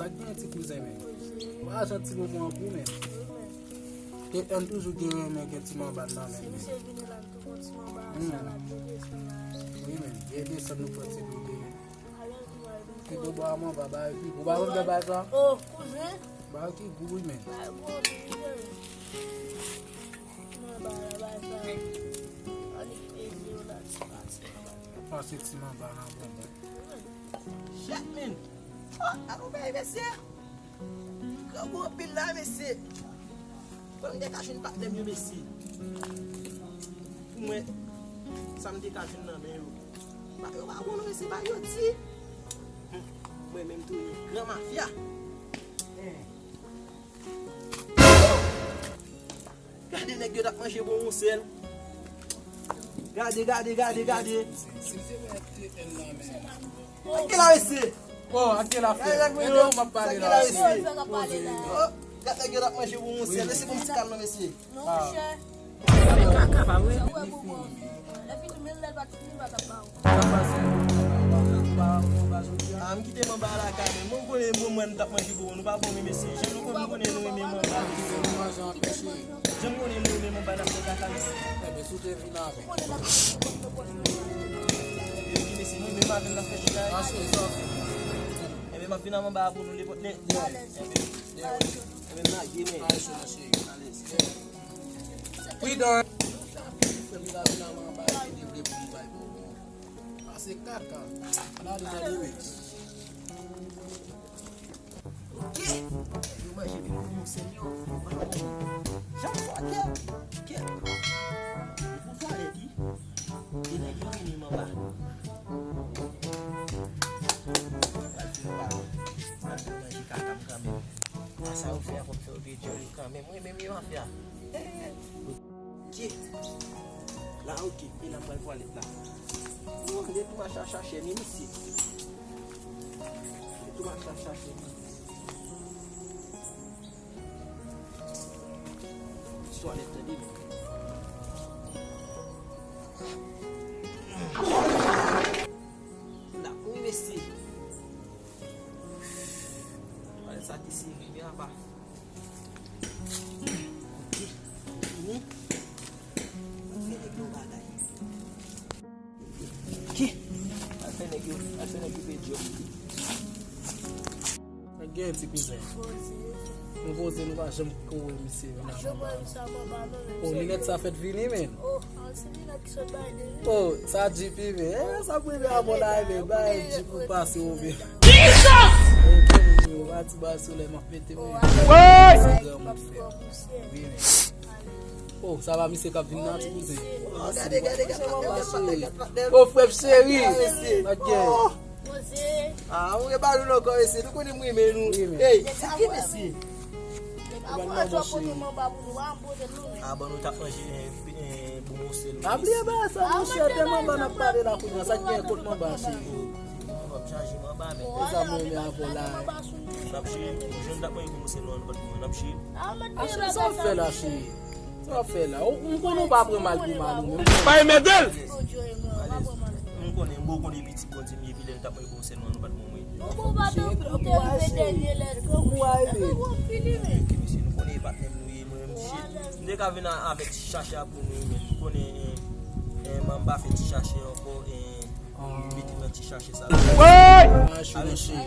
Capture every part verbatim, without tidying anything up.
Sa k gen ti kouzen, men? Ou pa janti bonbon an pou, men. Te ann toujou gen renmen gen ti manba nan men. Si misye vini la, m tou gon ti manba, hmm, sa l ap bebe, sa l ap. Wi, men. Gen desann nou pran ti bebe. Ki do bwa manba, ba yo ki gou. Ou pa konn fè bagay sa? Oh, kouzen. Ba yo ki gou, wi, men. Ba yo gou, wi, men. Manba la, ba sa. Annik peze yo la, ti pati manba. Pase ti manba nan bonbon. Shit, man. Oh, alon bay, mesye. Grangou anpil la, mesye. Bon, m te ka jwenn patnè m yo, mesye. Pou mwen, sa m te ka jwenn nan men yo. Ba yo pa bon, non, mesye, ba yo di. Mwen menm tou, gran mafya. Gade nèg yo t ap manje bon yon sèl. Gade, gade, gade, gade. Ak kèl la, mesye? Oh, ak kèl la, frè? Gade nèg yo, m ap pale la, mesye. Oh, gade nèg yo t ap manje bon yon sèl. Mesye, bon ti kalm nan, mesye. Non, monchè. Sa wè bonbon an fini, mwen. Lè fini, men lè l pa t fini, l pa t ap ba ou. Ah, m kite manba a lakay mwen. Mwen konnen bon mwen m t ap manje pou nou pa bon men mesye. Jan nou konn nou konnen nou renmen manba. Jan nou konnen nou renmen manba n ap fè kaka mesye. Ebyen si w te vin avè. Ebyen mesye mwen menm avè l n ap fè kaka. Ebyen m ap vin a manba a pou nou nenpòt lè. Ebyen m lage men. Alèz. Pridan. Frè m la vin a manba ki te vle pou nou bay bonbon. Pase kaka. Ann ale nan limit. Ok. Yo manje menm pou yon sèl yo. Jan fwa kè. Kè. Pou fwa lè di. E nèg yo vini manba. Pral fè yo pa. Pral fè yo manje kaka m kanmenm. A sa yo fè a fò m fè yo de djòl kanmenm. Wi, men mi mafya. Ok. La, ok. E la m pral twalèt la. Oh, de tou mache a chache mi, mesye. De tou mache a chache mi. Ti twalèt, tande, men. La, wi, mesye. Twalèt sa te sere, men apa. Ok. Fini. Fè nèg yo bagay. Ok. Al fè nèg yo, al fè nèg yo pedi yo. Nèg gen ti kouzen. Poze. Nou poze, nou pa janm kore misye vin nan manba. Oh, linèt sa fèt vini, men. Oh, se linèt ki sot bay de. Oh, sa Jeep, men. Eh, sa premye abò la, men. Bay Jeep pou pase, ou vin. Jesus! Ou pa ti ba solèy, m ap mete mwen. Woy! Wi, men. Oh, sa pa misye k ap vin nan, ti kouzen? Oh, gade, gade, gade, patnè m, patnè m, patnè m. Oh, frè m cheri. Mesye. Ok. Oh. Ah, ou gen balon ankò, mesye. Nou konnen m renmen nou. Wi, men. Hey, se ki mesye? Ah, bon, nou t ap manje, eh, eh, bon, sèl. Pa bliye bagay sa, monchè, de manba n ap pale la kounye a. Sa k gen kot manba, cheri? Bon, m ap chaje manba, men. E sa mwen renmen avè w la. N ap cheri, jwenn t ap manje bon, sèl, nou, nou pa t mwen, n ap cheri. Achè, sa w fè la, cheri? Sa w ap fè la? Ou, m konnen w pa pran mal pou mal ou menm. Pa enmède l! M konnen, m konnen piti Bondye m ye, pi lè l t ap mwen bon sèlman, nou pa t mwen mwen. Bon, bon, pa t ou te rive dènye lè twò, monchè. Epi misye, nou konnen e patnè m nou ye, mwen, m shit. M te ka vin a, avèk ti chache a pou nou, men nou konnen, eh, eh, manba fè ti chache ankò, eh, mete nan ti chache sa. Woy! Avèk, eh,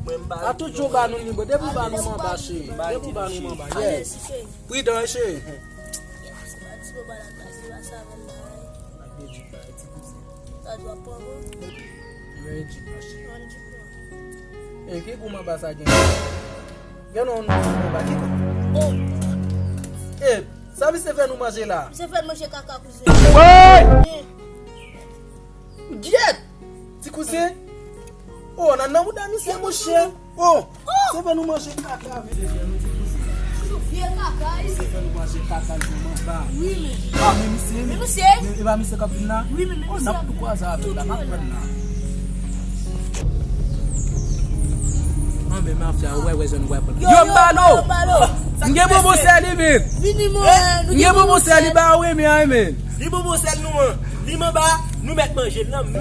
mwen, m pa. A tout jou ba nou libo, depi w ba nou manba, cheri. Depi w ba nou manba, yes. Pridan, cheri. Yes, pa ti bo ba la pase, pa sa avè l la. Ak de Jeep la, ti kouzen. Sa dwa pran, wi. Mwen Jeep la, cheri. Mwen Jeep la. E ki gou manba sa gen? Gen non, non, manba ki gou? Oh. E, sa misye fè nou manje la? Misye fè n manje kaka kouzen. Woy! Eh. Gyèt! Ti kouzen! Oh, nan nan mouda misye, monchè! Oh! Se fè nou manje kaka, men. Se fè nou, ti kouzen. Sou vye kaka, wi. Se fè nou manje kaka, nou manba. Wi, men. Ah, men misye, men. Men misye. Men e pa misye k ap vin la? Wi, men, men misye. Oh, n ap tou kwaze avè l la, n ap pran la. Ah, men mafya, wè, wè, jèn, wè, pran. Yo, yo, m balo! Yo, m balo! M gen bonbon sèl li, men. Vini, mwen. M gen bonbon sèl li, ba, wi, men, men. Li bonbon sèl nou an. Li manba, nou mèt manje l nan men.